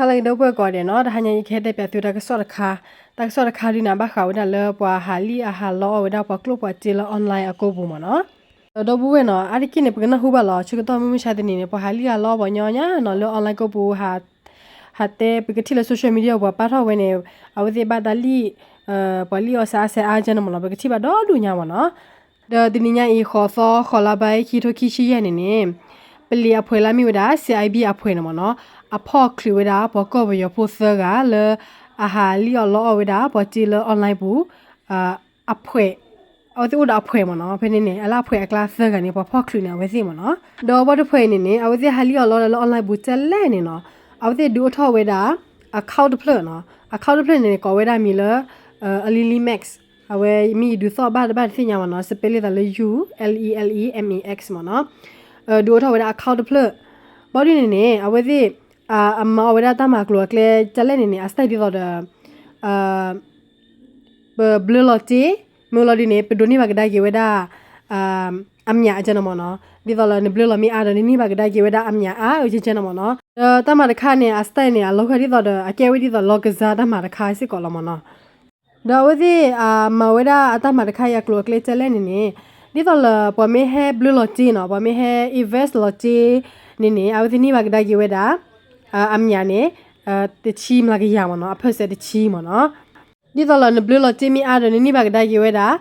ဟါလၢအဂ့ၤ ဒီပုၢ်ဝဲၢ်ကိးဂၤဒဲးနီၤ, တဟါညါအံၤ ကဟဲတဲပၠးသုတၢ်ကစီၣ်တခါ, တၢ်ကစီၣ်တခါဒုန့ၣ် ဘၣ်ဃးဝဲဒၣ်လၢပှၤဟးလံၣ်အဟးလီအီၣ်ဝဲဒၣ်ပှၤကျိၣ်ပှၤစ့လၢ online အကိာ်ပူၤမ့ၢ်နီၤ. ဒီပုၢ်ဝဲၢ်နီၤ, အါတက့ၢ်န့ၣ် ပကနၢ်ဟူဘၣ်လီၤ, ဆၢကတီၢ်မုၢ်မဆါတနံၤန့ၣ် ပှၤဟးလံၣ်ဟးလီအီၣ်ပှၤညီညီနီၤ လၢ online ကိာ်ပူၤ ဟးတဲ ပကထံၣ်လၢ social media ပှၤပာ်ထီၣ်ဝဲန့ၣ် အဝဲသ့ၣ်ဘၣ်တၢ်လံၣ် ပှၤလံၣ်အီၣ်စးအါစဲန့ၣ်မ့ၢ်နီၤ, ပကထံၣ်ဘၣ်ဒီဒူၣ်ညါမ့ၢ်နီၤ. ဒီးတနံၤညါအံၤ ဃိးသီ ဃိးလါဘဲ ခံထိခံဆံယဲၢ်န့ၣ်န့ၣ် ပလံးအဖှဲးလၢအမ့ၢ်ဝဲဒၣ် CIB အဖှဲးန့ၣ်မ့ၢ်နီၤ, အဖီၣ်ချုးဝဲဒၣ် ပှၤကီၢ်ပယီၤဖိသၢဂၤလၢ အဟးလံၣ်အီၣ်လီအီၣ်ဝဲဒၣ် ပှၤစ့လၢ online ပူၤ အဖှဲး, အဝဲသ့ၣ်အိၣ်ဒီးအဖှဲးမ့ၢ်နီၤ, ဖဲန့ၣ်န့ၣ် အလၢအဖှဲးအကျါသၢဂၤန့ၣ် ပှၤဖီၣ်ချုးန့ၣ် အဝဲသ့ၣ်မ့ၢ်နီၤ. ဒီးပှၤတဖှဲးအံၤန့ၣ်န့ၣ် အဝဲသ့ၣ်ဟးလံၣ်အီၣ်လီအီၣ်လၢ online ပူၤကလဲၣ်န့ၣ်နီၤ, အဝဲသ့ၣ်ဒုးအိၣ်ထီၣ်ဝဲဒၣ် account တဖျၢၣ်နီၤ, account တဖျၢၣ်န့ၣ်န့ၣ် ကိးဝဲဒၣ်မံၤလၢ Lily Max, အဝဲမ့ၢ်ယဒုးသီၣ်ဘၣ်တဘၣ်တသ့ၣ်ညါမ့ၢ်နီၤ, spell သးလၢ U L E L E M A X မ့ၢ်နီၤ. ဒုးအိၣ်ထီၣ်ဝဲဒၣ် account တဖျၢၣ်, ဘီဒုန့ၣ်န့ၣ် အဝဲသ့ၣ် အမၤအီၣ်ဝဲဒၣ်တၢ်မၤကျိၤအကျဲကလဲၣ်န့ၣ်န့ၣ် အ style ဒ်သိးဒီး ပဘျၢလီၤစ့, မ့ၢ်လီၤဒုန့ၣ် ပဒိးန့ၢ်ဘၣ်ကဒါက့ၤဝဲဒၣ် အမျးကဲန့ၣ်မ့ၢ်နီၤ, ဒ်သိးလၢနဘျၢလီၤမ့ၢ်အါဒီး နန့ၢ်ဘၣ်ကဒါက့ၤဝဲဒၣ်အမျးအါ အကဲန့ၣ်မ့ၢ်နီၤ. ဒီးတၢ်မၤတခါန့ၣ် အ style န့ၣ် အလီၤဂာ်ဒ်သိးဒီး အကဲဝဲဒ်သိးလီၤကစၢ်တၢ်မၤတခါစ့ၢ်ကီးလီၤမ့ၢ်နီၤ. ဒီးအဝဲသ့ၣ်အမၤဝဲဒၣ်အတၢ်မၤတခါအံၤအကျိၤအကျဲကလဲၣ်န့ၣ်န့ၣ်, ဒ်သိးလၢပှၤမ့ၢ်ဟဲဘျၢလီၤစ့နီၤ, ပှၤမ့ၢ်ဟဲ invest လီၤစ့န့ၣ်န့ၣ် အဝဲသ့ၣ်န့ၢ်ဘၣ်ကဒါက့ၤဝဲဒၣ် အမျးန့ၣ် တဆံမျးကယၤမ့ၢ်နီၤ, အ percent တဆံမ့ၢ်နီၤ. ဒ်သိးလၢနဘျၢလီၤစ့မ့ၢ်အါဒီး နန့ၢ်ဘၣ်ကဒါက့ၤဝဲဒၣ်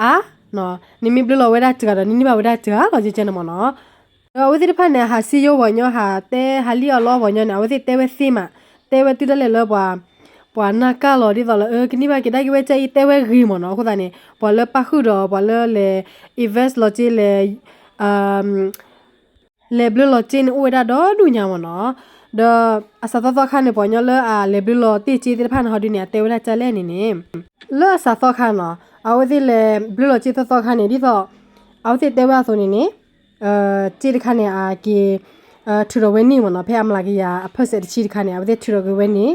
အါ, နမ့ၢ်ဘျၢလီၤဝဲဒၣ်စှၤဒီး နန့ၢ်ဘၣ်ဝဲဒၣ်စှၤလီၤကဲန့ၣ်မ့ၢ်နီၤ. ဒီးအဝဲသ့ၣ်တဖၣ်န့ၣ် ဟးစံယိပှၤညီ ဟးတဲဟးလံၣ်အီၣ်လီအီၣ်ပှၤညီန့ၣ် အဝဲသ့ၣ်တဲဝဲသ့မး, တဲဝဲတုၤဒၣ်လဲာ်လၢပှၤ ပှၤနၢ်ကၢ်လီၤ ဒ်သိးလၢ ကန့ၢ်ဘၣ်ကဒါက့ၤဝဲကအံၤ တဲဝဲဂ့ၤမ့ၢ်နီၤ. အဃိသတးန့ၣ် ပှၤလၢပၣ်ဃုာ်ဒီး ပှၤလၢလဲၤ invest လီၤစ့ လဲၤ လဲၤဘျၢလီၤစ့န့ၣ် အိၣ်ဝဲဒၣ်ဒီဒူၣ်ညါမ့ၢ်နီၤ. ဒီးအစးသီသီခါန့ၣ် ပှၤညီလၢအလဲၤဘျၢလီၤတ့ၢ်စ့သ့ၣ်တဖၣ်န့ၣ် ဟီဒုန့ၣ် အတဲဝဲဒၣ်ကလဲၣ်န့ၣ်န့ၣ်, လၢအစးသီခါနီၤ အဝဲသ့ၣ်လဲၤဘျၢလီၤစ့သီသီခါန့ၣ် ဒ်သိး အဝဲသ့ၣ်တဲဝဲအသိးန့ၣ်န့ၣ် စ့တခါန့ၣ် အက့ၤ ထုးထီၣ်ဝဲန့ၣ်မ့ၢ်နီၤ, ဖဲအမျးကယၤအ percent တဆံတခါန့ၣ် အဝဲသ့ၣ်ထုးထီၣ်က့ၤဝဲန့ၣ်,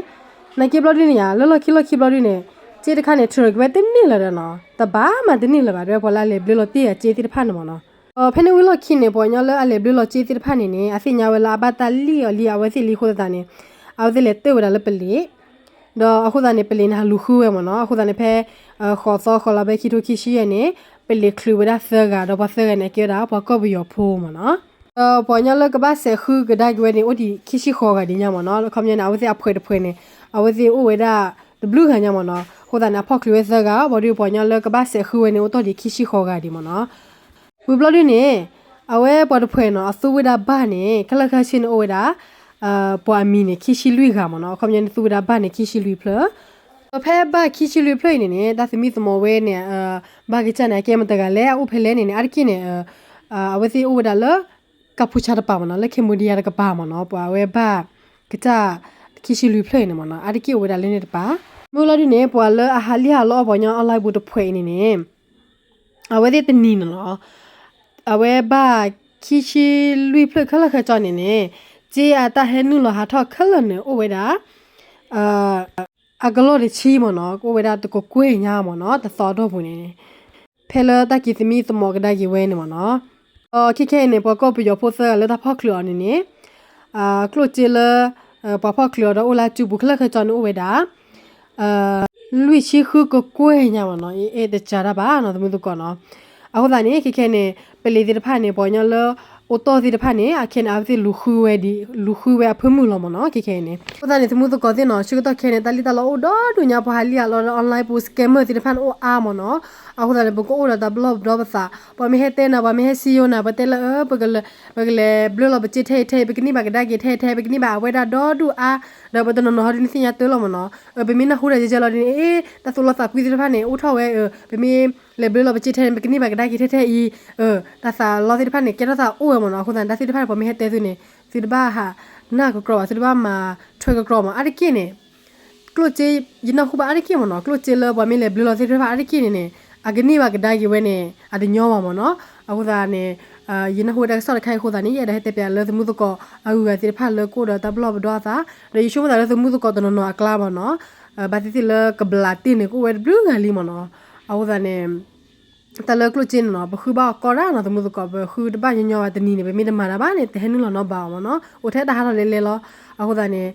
နာ်က့ဘျီဒုန့ၣ်ယါ လၢလီၢ်ခံလီၢ်ခံဘျီဒုန့ၣ် စ့တခါန့ၣ် ထုးထီၣ်က့ၤဝဲတန့ၢ်လၢၤဒီးနီၤ, တဘၣ်မးတန့ၢ်လၢၤဘၣ် တဲဝဲပှၤလၢအလဲၤဘျၢလီၤတ့ၢ်အစ့သ့ၣ်တဖၣ်န့ၣ်မ့ၢ်နီၤ. ဖဲန့ၣ်ဝံၤလီၢ်ခံန့ၣ် ပှၤညီလၢအလဲၤဘျၢလီၤစ့သ့ၣ်တဖၣ်န့ၣ်န့ၣ် အသ့ၣ်ညါဝဲလၢအဘၣ်တၢ်လံၣ်အီၤလံအဝဲသ့ၣ်လံအဃိသတးန့ၣ် အဝဲသ့ၣ်လဲၤတ့ၢ်ဝဲဒၣ်လၢပလံး ဒီးအဃိသတးန့ၣ် ပလံးန့ၣ် ဟးလူၤဃုဝဲမ့ၢ်နီၤ. အဃိသတးန့ၣ် ဖဲ ဃိးသီဃိးလါဘဲ ခံထိခံဆံယဲၢ်န့ၣ် ပလံးချုးဝဲဒၣ်သၢဂၤ ဒီးပှၤသၢဂၤန့ၣ် အကဲဝဲဒၣ်ပှၤကီၢ်ပယီၤဖိမ့ၢ်နီၤ. ဒီးပှၤညီလၢကဘၣ်စဲးဃုကဒါက့ၤဝဲန့ၣ် အိၣ်ဒံးခံဆံဃိးဂၤဒံးညါမ့ၢ်နီၤ. အခီပညီန့ၣ် အဝဲသ့ၣ်အဖှဲးတဖှဲးန့ၣ် အဝဲသ့ၣ်အိၣ်ဝဲဒၣ်တဘျုးဂၤညါမ့ၢ်နီၤ. အဃိသတးန့ၣ် အဖီၣ်ချုးဝဲသၢဂၤ ဘၣ်ဒီးပှၤညီလၢကဘၣ်စဲးဃုဝဲန့ၣ် အိၣ်တ့ၢ်ဒံးခံဆံဃိးဂၤဒံးမ့ၢ်နီၤ. ဝံၤဘျီဒုန့ၣ် အဝဲပှၤတဖှဲးနီၤ အသူဝဲဒၣ်ဘၣ်န့ၣ် ခဲလၢာ်ခဲဆ့န့ၣ်အိၣ်ဝဲဒၣ် ပှၤအမံၤန့ၣ် ခံဆံလွံၢ်ဂၤမ့ၢ်နီၤ. အခီပညီန့ၣ် သူဝဲဒၣ်ဘၣ်န့ၣ် ခံဆံလွံၢ်ဖျၢၣ်. ဒီးဖဲဘၣ်ခံဆံလွံၢ်ဖျၢၣ်အံၤန့ၣ်န့ၣ် တၢ်သမံသမိးဝဲန့ၣ် ဘၣ်ကစၢ်န့ၣ် အကဲမတၤတဂၤလဲၣ် အအိၣ်ဖဲလဲၣ်န့ၣ်န့ၣ် အါတက့ၢ်န့ၣ် အဝဲသ့ၣ်အိၣ်ဝဲဒၣ်လၢ ကၢ်ဖူဆါတပၤမ့ၢ်နီၤ, လၢ Cambodia တကပၤမ့ၢ်နီၤ, ပှၤအဝဲဘၣ်ကစၢ်ခံဆံလွံၢ်ဖျၢၣ်အံၤန့ၣ်မ့ၢ်နီၤ, အါတက့ၢ်အိၣ်ဝဲဒၣ်လၢန့ၣ်တပၤ. မ့ၢ်လီၤဒုန့ၣ် ပှၤလၢအဟးလံၣ်ဟးလီအီၣ်ပှၤညီ online ပူၤတဖှဲးအံၤန့ၣ်န့ၣ် အဝဲသ့ၣ်တနံၤန့ၣ်လီၤ အဝဲဘၣ်ခံဆံလွံၢ်ဖျၢၣ်ခဲလၢာ်ခဲဆ့န့ၣ်န့ၣ် စ့အတၢ်ဟဲနုာ်လီၤဟးထီၣ်ခဲလၢာ်န့ၣ် အိၣ်ဝဲဒၣ် အကလီၢ်တဆံမ့ၢ်နီၤ, ကအိၣ်ဝဲဒၣ်တကကွဲၢ်ညါမ့ၢ်နီၤ, တသီအတီၢ်ပူၤန့ၣ် ဖဲလၢတၢ်က့ၤသမံသမိးကဒါက့ၤဝဲန့ၣ်မ့ၢ်နီၤ. ဒီးခဲခဲအံၤန့ၣ် ပှၤကီၢ်ပယီၤဖိသၢဂၤလၢတၢ်ဖီၣ်ချုးအီၤန့ၣ်န့ၣ် ကျိၣ်စ့လၢ ပှၤဖီၣ်ချုးအီၤဒီးအိၣ်လၢအစုပူၤခဲလၢာ်ခဲဆ့န့ၣ်အိၣ်ဝဲဒၣ် လွံၢ်ဆံဃုကကွဲၢ်ညါမ့ၢ်နီၤ, အ့ၣ်တစှၤတၢ်ဘၣ်နီၤ သမုသကိးနီၤ. အဃိသတးန့ၣ် ခဲခဲန့ၣ် ပလံးသ့ၣ်တဖၣ်န့ၣ် ပှၤကညီလၢအိၣ်တီၢ်သ့ၣ်တဖၣ်န့ၣ် အခဲန့ၣ် အဝဲသ့ၣ်လူၤဃုဝဲဒ် လူၤဃုဝဲအဖၢမုၢ်လီၤမ့ၢ်နီၤ ခဲခဲအံၤန့ၣ်. အဃိသတးန့ၣ် သမုသကိးသ့ၣ်နီၤ ဆၢကတီၢ်ခဲန့ၣ် တၢ်လံၣ်တၢ်လီအိၣ်ဒီဒူၣ်ညါ ပှၤဟးလံၣ်ဟးလီဒီး online ပူၤ scammer သ့ၣ်တဖၣ်န့ၣ်အိၣ်အါမ့ၢ်နီၤ. အဃိသတးန့ၣ် ပကအိၣ်ဒီးတၢ်ပလီၢ်ပဒီပသး ပှၤမ့ၢ်ဟဲတဲနၤ ပှၤမ့ၢ်ဟဲစံယိနၤ ပတဲလၢ ပကလဲၤ ပကလဲၤဘျၢလီၤပစ့ထဲအံၤထဲအံၤ ပကန့ၢ်ဘၣ်ကဒါက့ၤထဲအံၤထဲ ပကန့ၢ်ဘၣ်အဝဲဒၣ်ဒီဒူၣ်အါ ဒီးပတနီၤနီၤဟီဒ်န့ၣ်သ့ၣ်ညါတၢ်လီၤမ့ၢ်နီၤ. ပမ့ၢ်နၢ်ဟူတၢ်ကဲကဲလီၤဒ်န့ၣ် အ့ တၢ်သူၣ်လီသးကွံသ့ၣ်တဖၣ်န့ၣ် အိၣ်ထီၣ်ဝဲ ပမ့ၢ်လဲၤဘျၢလီၤပစ့ထဲန့ၣ် ပကန့ၢ်ဘၣ်ကဒါက့ၤထဲထဲအံၤ တၢ်သးလီသ့ၣ်တဖၣ်န့ၣ် ကဲထီၣ်သးအိၣ်ဝဲမ့ၢ်နီၤ. အဃိသတးန့ၣ် တၢ်သ့ၣ်တဖၣ်န့ၣ် ပှၤမ့ၢ်ဟဲတဲသုန့ၣ် သုတဘၣ်ဟးနၢ်ကကြီဘၣ် သုတဘၣ်မၤထွဲကကြီမ့ၢ် အါတက့ၢ်န့ၣ် ကျိၣ်စ့ ယနၢ်ဟူဘၣ်အါတက့ၢ်မ့ၢ်နီၤ ကျိၣ်စ့လၢပှၤမ့ၢ်လဲၤဘျၢလီၤသ့ၣ်တဖၣ်အါတက့ၢ်န့ၣ်န့ၣ် အကန့ၢ်ဘၣ်ကဒါက့ၤဝဲန့ၣ် အတညီဘၣ်မ့ၢ်နီၤ. အဃိသတးန့ၣ် ယနၢ်ဟူဝဲတၢ်ကစီၣ်တခါအံၤအဃိသတးန့ၣ် ယအဲၣ်ဒိးဟဲတဲပၠးလၢသမုသကိးအဂုၤအဂၤသ့ၣ်တဖၣ်လၢကအိၣ်ဒီးတၢ်ပလီၢ်ပဒီအသး ဒီးယဆိကမိၣ်သးလၢသမုသကိးတနီၤနီၤအကျါမ့ၢ်နီၤ ဘၣ်သ့ၣ်သ့ၣ်လၢကဘျးတ့ၢ်န့ၣ် ကအိၣ်ဝဲတဘျုးဂၤလံမ့ၢ်နီၤ. အဃိသတးန့ၣ် တၢ်လၢကျိၣ်စ့န့ၣ်နီၤ ပဃုဘၣ်အီၤကီဒၣ်နီၤ သမုသကိး ပဃုတဘၣ်ညီညီဘၣ်တနံၤန့ၣ် ပမ့ၢ်တမၤတၢ်ဘၣ်န့ၣ် တဟဲနုာ်လီၤနီတဘျီဘၣ်မ့ၢ်နီၤ အိၣ်ထဲတၢ်ဟးထီၣ်လဲၤလဲၤလီၤ. အဃိသတးန့ၣ်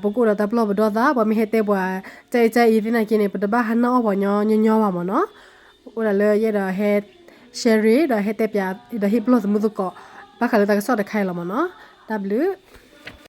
ပကအိၣ်ဒီးတၢ်ပလီၢ်ပဒီသး, ပှၤမ့ၢ်ဟဲတဲပှၤ တၢ်အံၤတၢ်အံၤသ့ၣ်နာ်က့န့ၣ် ပတဘၣ်ဟးနၢ်အီၣ်ပှၤညီညီညီဘၣ်မၢ်နီၤ. အိၣ်ဒၣ်လၢယအဲၣ်ဒိးဟဲ share ဒီးဟဲတဲပၠး ဒီးဟ့ၣ်ပလီၢ်သမူသကိး ဘၣ်ဃးလၢတၢ်ကစီၣ်တခါအံၤလီၤမၢ်နီၤ. တၢ်ဘျုး